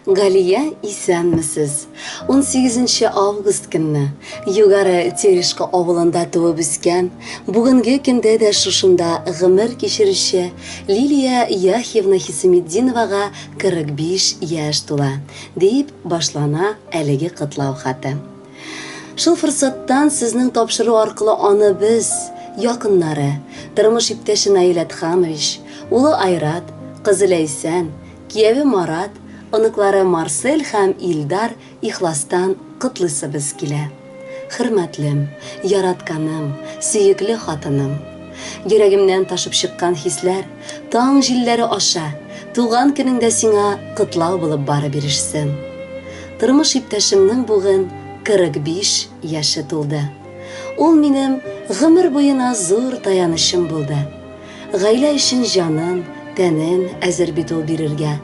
Галия, исәнмесез! 18 август көнне Югары Терешка авылында туып үскән, бүгенге көндә дә шушында гомер кичерүче Лилия Яхьевна Хисаметдиновага 45 яшь тула, дип башлана әлеге котлау хаты. Шул форсаттан сезнең тапшыру аркылы аны без, якыннары, тормыш иптәше Наил Әдхамович, улы Айрат, кызы Ләйсән, кияве Марат, оныклары Марсель һәм Илдар ихластан котлыйсыбыз килә. Хөрмәтлем, яратканым, сөекле хатыным! Йөрәгемнән ташып чыккан хисләр таң җилләре аша, туган көнеңдә сиңа котлау булып барып ирешсен. Тормыш иптәшемнең бүген 45 яше тулды. Ул минем гомер буена зур таянычым булды. Гаилә өчен җанын, тәнен әзер бит ул бирергә.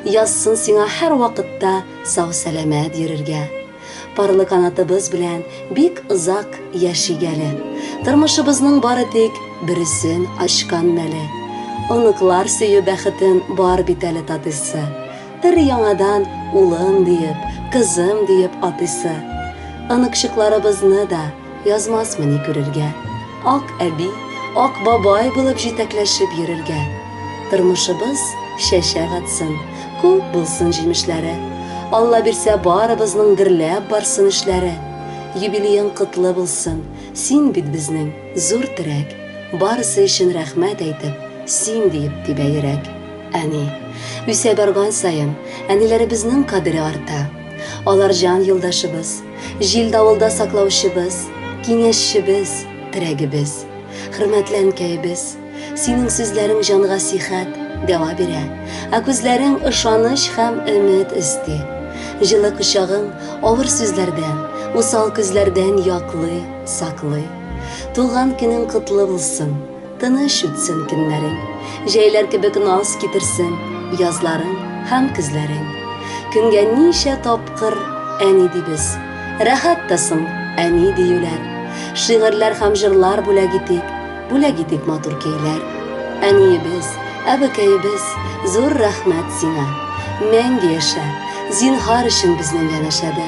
Язсын сиңа һәрвакытта сау-сәламәт йөрергә. Парлы канатыбыз белән бик озак яшик әле. Тормышыбызның бары тик бересен ачкан мәле. Оныклар сөю бәхетен бар бит әле татыйсы. Өр-яңадан улым диеп, кызым диеп атыйсы. Оныкчыкларыбызны да язмасмыни күрергә. Ак әби, ак бабай булып җитәкләшеп йөрергә. Тормышыбыз чәчәк атсын, күп булсын җимешләре. Алла бирсә, барыбызның гөрләп барсын эшләре. Юбилеең котлы булсын, син бит безнең зур терәк. Барысы өчен рәхмәт әйтеп, син диеп тибә йөрәк. Әни. Үсә барган саен, әниләребезнең кадере арта. Алар җан юлдашыбыз, җил-давылда саклаучыбыз, киңәшчебез, терәгебез. Хөрмәтле әнкәебез, синең сүзләрең җанга сихәт, дәва бирә, ә күзләрең ышаныч һәм өмет өсти. Җылы кочагың авыр сүзләрдән, усал күзләрдән яклый, саклый. Туган көнең котлы булсын! Тыныч үтсен көннәрең, Җәйләр кебек наз китерсен Язларың һәм көзләрең. Көнгә ничә тапкыр әни дибез, Рәхәт тә соң әни диюләр. Шигырьләр һәм җырлар бүләк итик, Бүләк итик матур көйләр. Әниебез, әбекәебез, Зур рәхмәт сиңа. Мәңге яшә, зинһар өчен безнең янәшәдә.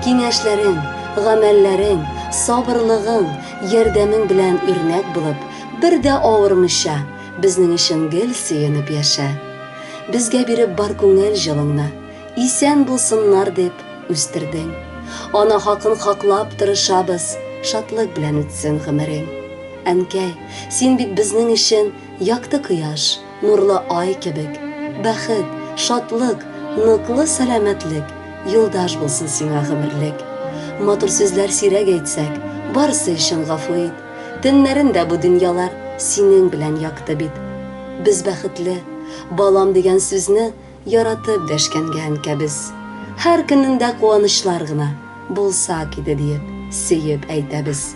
Киңәшләрең, гамәлләрең, сабырлыгың, Ярдәмең белән үрнәк булып, бер дә авырмыйча, безнең өчен гел сөенеп яшә. Безгә биреп бар күңел җылыңны, исән булсыннар дип үстердең. Ана хакын хаклап тырышабыз, шатлык белән үтсен гомерең. Әнкәй, син бит безнең өчен якты кояш, нурлы ай кебек. Бәхет, шатлык, ныклы сәламәтлек, Юлдаш булсын сиңа гомерлек. Матур сүзләр сирәк әйтсәк, Барысы өчен гафу ит. Төннәрен дә бу дөньялар Синең белән якты бит. Без бәхетле, балам дигән сүзне Яратып дәшкәнгә әнкәбез. Һәр көнендә куанычлар гына Булсак иде диеп, сөеп әйтәбез.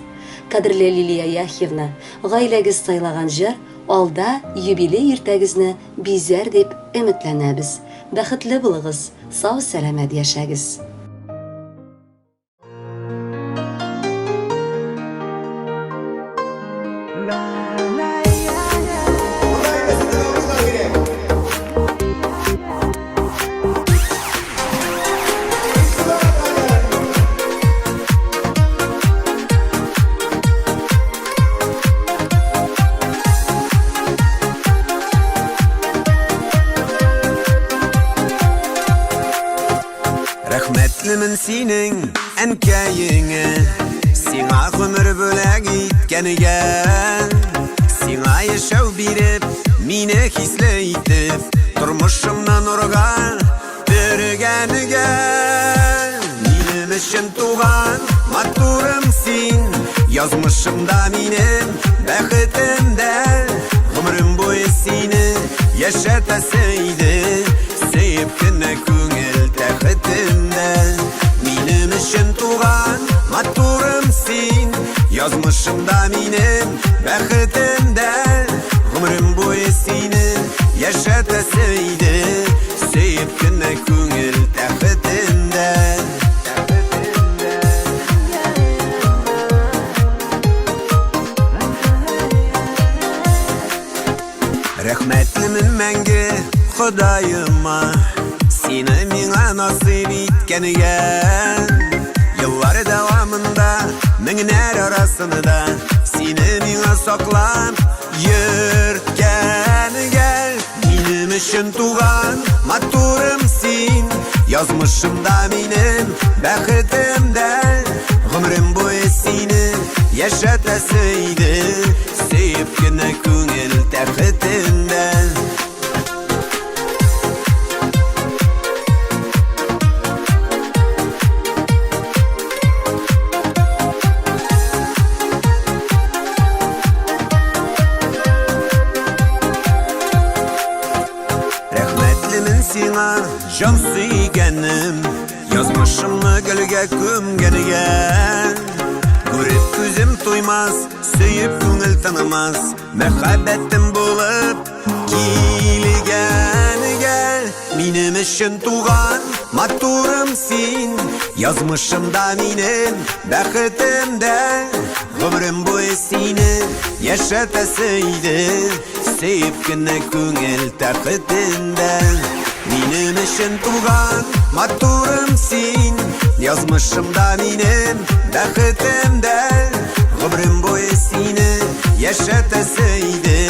Кадерле Лилия Яхьевна, гаиләгез сайлаган җыр алда юбилей иртәгезне бизәр дип өметләнәбез. Бәхетле булыгыз, сау-сәламәт яшәгез! Рәхмәтлемен синең әнкәеңә, Сиңа гомер бүләк иткәнгә. Сиңа яшәү биреп, мине хисле итеп, Тормышымны нурга Төргәнгә минем өчен туган матурым син, Язмышымда минем бәхетем дә. Гомерем буе сине яшәтәсе иде, Сөеп кенә күңел тәхетемдә. Минем өчен туган матурым син, Язмышымда минем бәхетем дә. Гомерем буе сине яшәтәсе иде, Сөеп кенә күңел тәхетендә. Рәхмәтлемен мәңге Ходаема, Сине миңа насыйп иткәнгә. Еллар дәвамында меңнәр арасында сине миңа саклап йөрткәнгә. Минем өчен туган матурым син, язмышымда минем бәхетем дә. Гомерем буе сине яшәтәсе иде, сөеп кенә күңел тәхетендә. Рәхмәтлемен сиңа, җан сөйгәнем, Язмышымны гөлгә күмгәнгә. Күреп күзем туймас, сөеп күңел тынмас, Мәхәббәтем булып килгәнгә. Минем өчен туган матурым син, Язмышымда минем бәхетем дә. Гомерем буе сине яшәтәсе иде, Сөеп кенә күңел тәхетендә. Минем өчен туган матурым син, Язмышымда минем бәхетем дә. Гомерем буе сине яшәтәсе иде,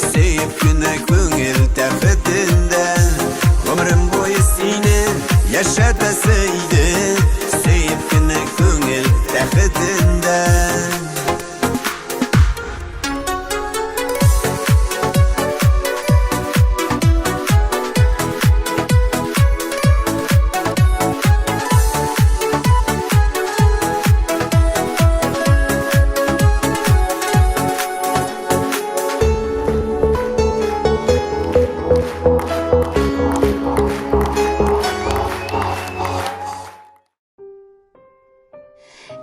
Сөеп кенә күңел тәхетендә. Гомерем буе сине яшәтәсе иде, Сөеп кенә күңел тәхетендә.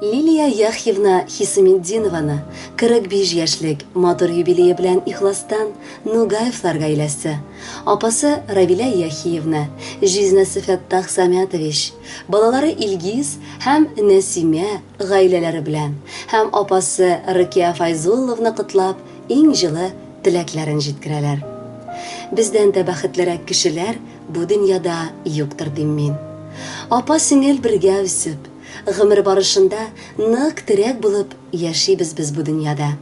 Лилия Яхьевна Хисаметдинованы 45 яшьлек матур юбилее белән ихластан Нугаевлар гаиләсе, апасы Равилә Яхиевна, җизнәсе Фәттах Самятович, балалары Илгиз һәм Нәсимә гаиләләре белән һәм апасы Рыкия Файзулловна котлап, иң җылы теләкләрен җиткерәләр. Бездән дә бәхетлерәк кешеләр бу дөньяда юктыр дим мин. Апа-сеңел бергә үсеп, гомер барышында нык терәк булып яшибез без бу дөньяда.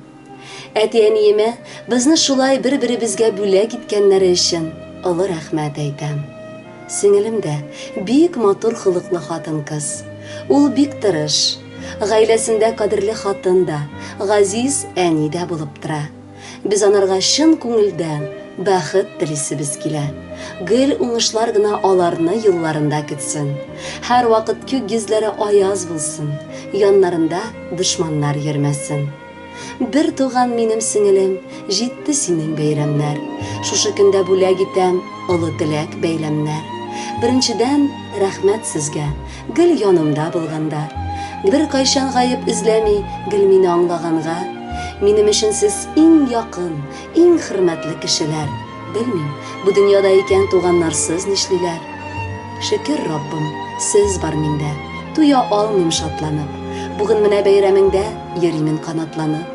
Әти-әниемә безне шулай бер-беребезгә бүләк иткәннәре өчен олы рәхмәт әйтәм. Сеңелем дә бик матур холыклы хатын-кыз. Ул бик тырыш. Гаиләсендә кадерле хатын да, газиз әни дә булып тора. Без анарга чын күңелдән бәхет телисебез килә. Гел уңышлар гына аларны юлларында көтсен. Һәрвакыт күк йөзләре аяз булсын, яннарында дошманнар йөрмәсен. Бер туган минем сеңелем, җитте синең бәйрәмнәр. Шушы көндә бүләк итәм олы теләк бәйләмнәр. Беренчедән, рәхмәт сезгә, гел янымда булганда. Беркайчан гаеп эзләми, гел мине аңлаганга. Минем өчен сез иң якын, иң хөрмәтле кешеләр. Белмим, бу дөньяда икән туганнарсыз нишлиләр. Шөкер, Раббым, сез бар миндә, туя алмыйм шатланып. Бүген менә бәйрәмеңдә йөримен канатланып.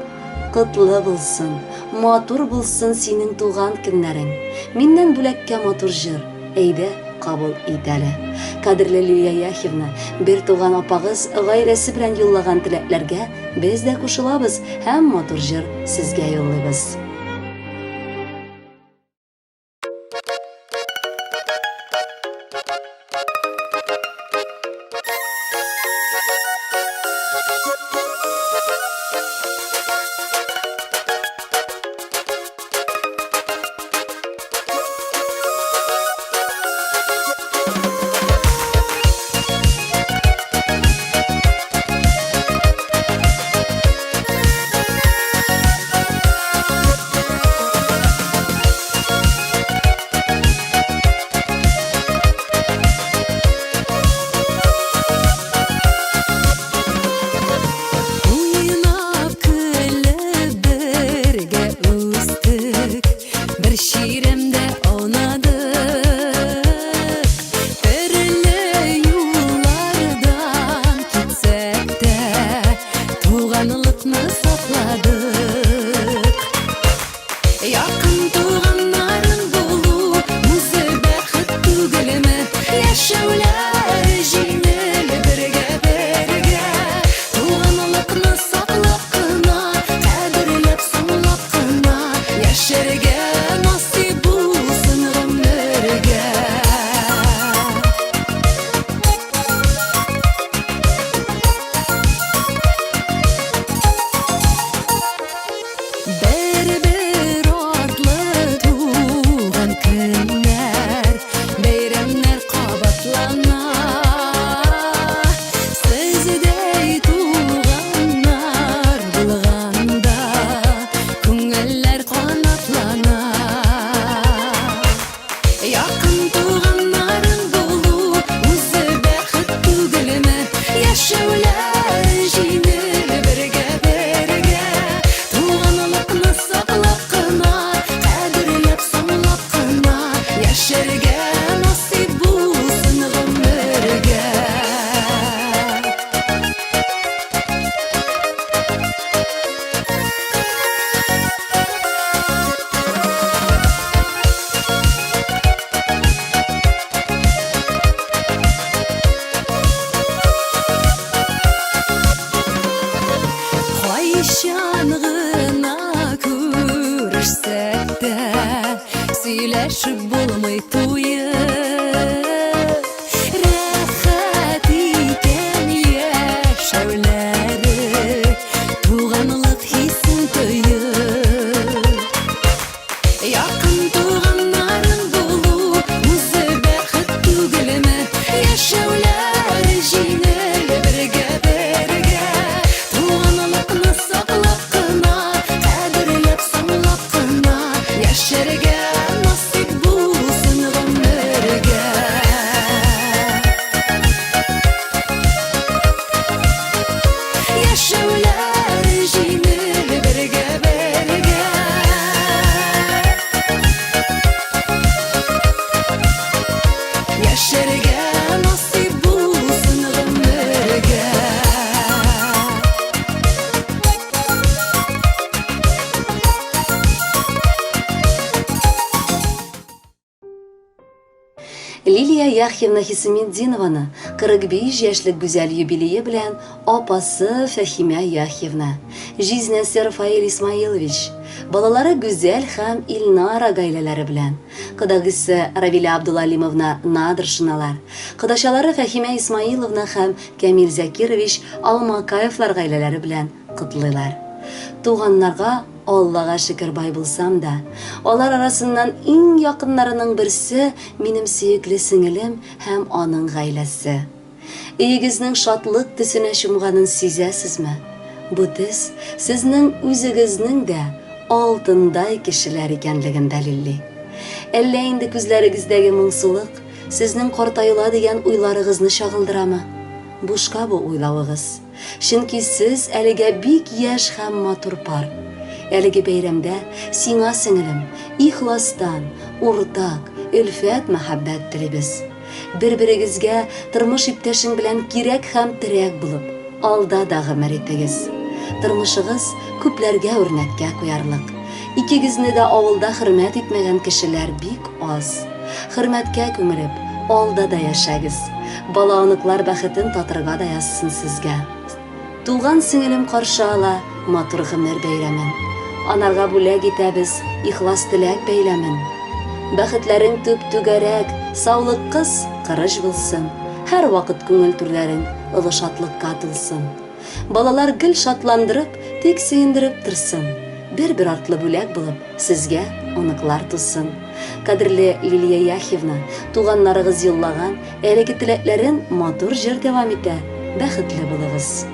Котлы булсын, матур булсын синең туган көннәрең. Миннән бүләккә матур җыр, әйдә, кабул ит әле. Кадерле Лилия Яхьевна, бер туган апагыз гаиләсе белән юллаган теләкләргә без дә кушылабыз һәм матур җыр сезгә юллыйбыз. Яшәүләр җиңел бергә бергә Туганлыкны саклап кына Кадерләп саклап кына Яшәргә насыйп булсын гомергә. Кайчан гына күрешсәк тә, сөйләшеп булмый туеп. Рәхәт икән яшәүләре, туганлык хисен тоеп. Якын туганнарың булу үзе бәхет түгелме? Яшәүләр җиңел бергә бергә Туганлыкны саклап кына, кадерләп саклап кына Яшәргә насыйп булсын гомергә. Яшәүләр җиңел бергә бергә Яшәргә насыйп булсын гомергә. Лилия Яхьевна Хисаметдинованы 45 яшьлек гүзәл юбилее белән апасы Фәһимә Яхьевна, җизнәсе Рафаэль Исмаилович, балалары Гүзәл һәм Илнара гаиләләре белән, кодагысы Равилә Абдулалимовна Надршиналар, кодачалары Фәһимә Исмаиловна һәм Кәмил Закирович Алмакаевлар гаиләләре белән котлыйлар. Туганнарга Аллага шөкер бай булсам да, алар арасыннан иң якыннарының берсе минем сөекле сеңелем һәм аның гаиләсе. Өегезнең шатлык төсенә чумганын сизәсезме? Бу төс сезнең үзегезнең дә алтындай кешеләр икәнлеген дәлилли. Әллә инде күзләрегездәге моңсулык сезнең картаюла дигән уйларыгызны чагылдырамы? Бушка бу уйлавыгыз. Чөнки сез әлегә бик яшь һәм матур пар. Әлеге бәйрәмдә сиңа, сеңелем, ихластан, уртак, өлфәт мәхәббәт телибез. Бер-берегезгә тормыш иптәшең белән кирәк һәм терәк булып, алда да гомер итегез. Тормышыгыз күпләргә үрнәккә куярлык. Икегезне дә авылда хөрмәт итмәгән кешеләр бик аз. Хөрмәткә күмелеп, алда да яшәгез. Бала-оныклар бәхетен татырга да язсын сезгә. Туган сеңелем каршы ала матур гомер бәйрәмен. Анарга бүләк итәбез ихлас теләк бәйләмен. Бәхетләрең түп-түгәрәк, саулык кыз, кырыч булсын. Һәрвакыт күңел түрләрең олы шатлыкка тулсын. Балалар гел шатландырып, тик сөендереп торсын. Бер-бер артлы бүләк булып, сезгә оныклар тусын. Кадерле Лилия Яхьевна, туганнарыгыз юллаган әлеге теләкләрен матур җыр дәвам итә. Бәхетле булыгыз.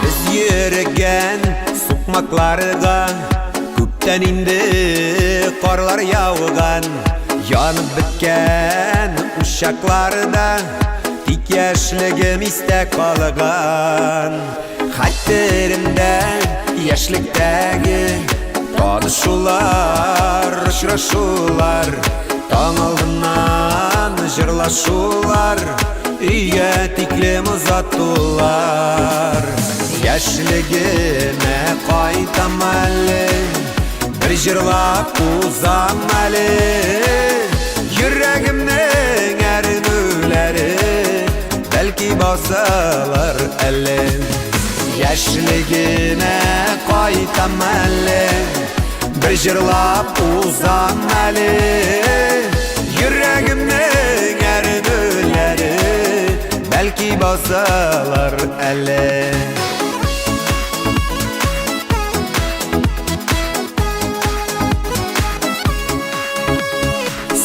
Без йөргән сукмакларга күптән инде карлар яуган, янып беткән учакларда тик яшьлегем истә калган. Хәтеремдә яшьлектәге танышулар, очрашулар, таң алдыннан җырлашулар, өйгә тиклем озатулар. Яшьлегемә кайтам әле, бер җырлап узам әле. Йөрәгемнең әрнүләре бәлки басылыр әле. Яшьлегемә кайтам әле, бер җырлап узам әле. Йөрәгемнең әрнүләре бәлки басылыр әле.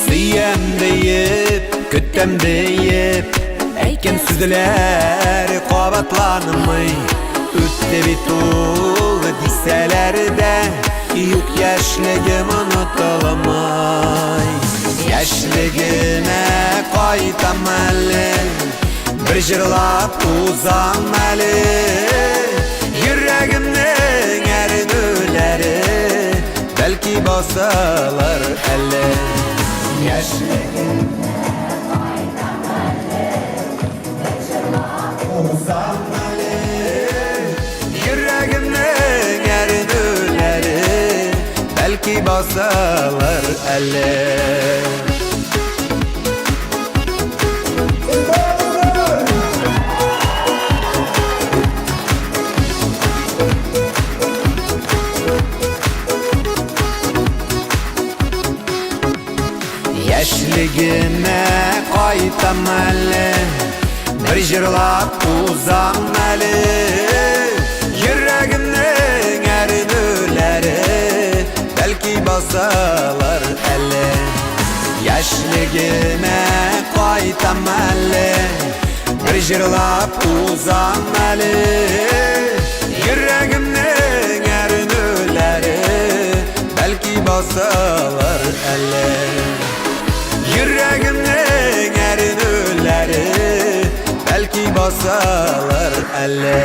Сөям диеп, көтәм диеп, Әйткән сүзләр кабатланмый. Үтте бит ул дисәләр дә, юк яшьлегем онытылмай. Яшьлегемә кайтам әле, бер җырлап узам әле. Йөрәгемнең әрнүләре бәлки басылыр әле. Яшьлегемә узам әле. Йөрәгемнең әрнүләре бәлки басылыр әле. Яшьлегемә кайтам әле, бер җырлап узам әле. Йөрәгемнең әрнүләре бәлки басылыр әле. Яшьлегемә кайтам әле, бер җырлап узам әле. Йөрәгемнең әрнүләре бәлки басылыр әле. Йөрәгемнең әрнүләре бәлки басылыр әле.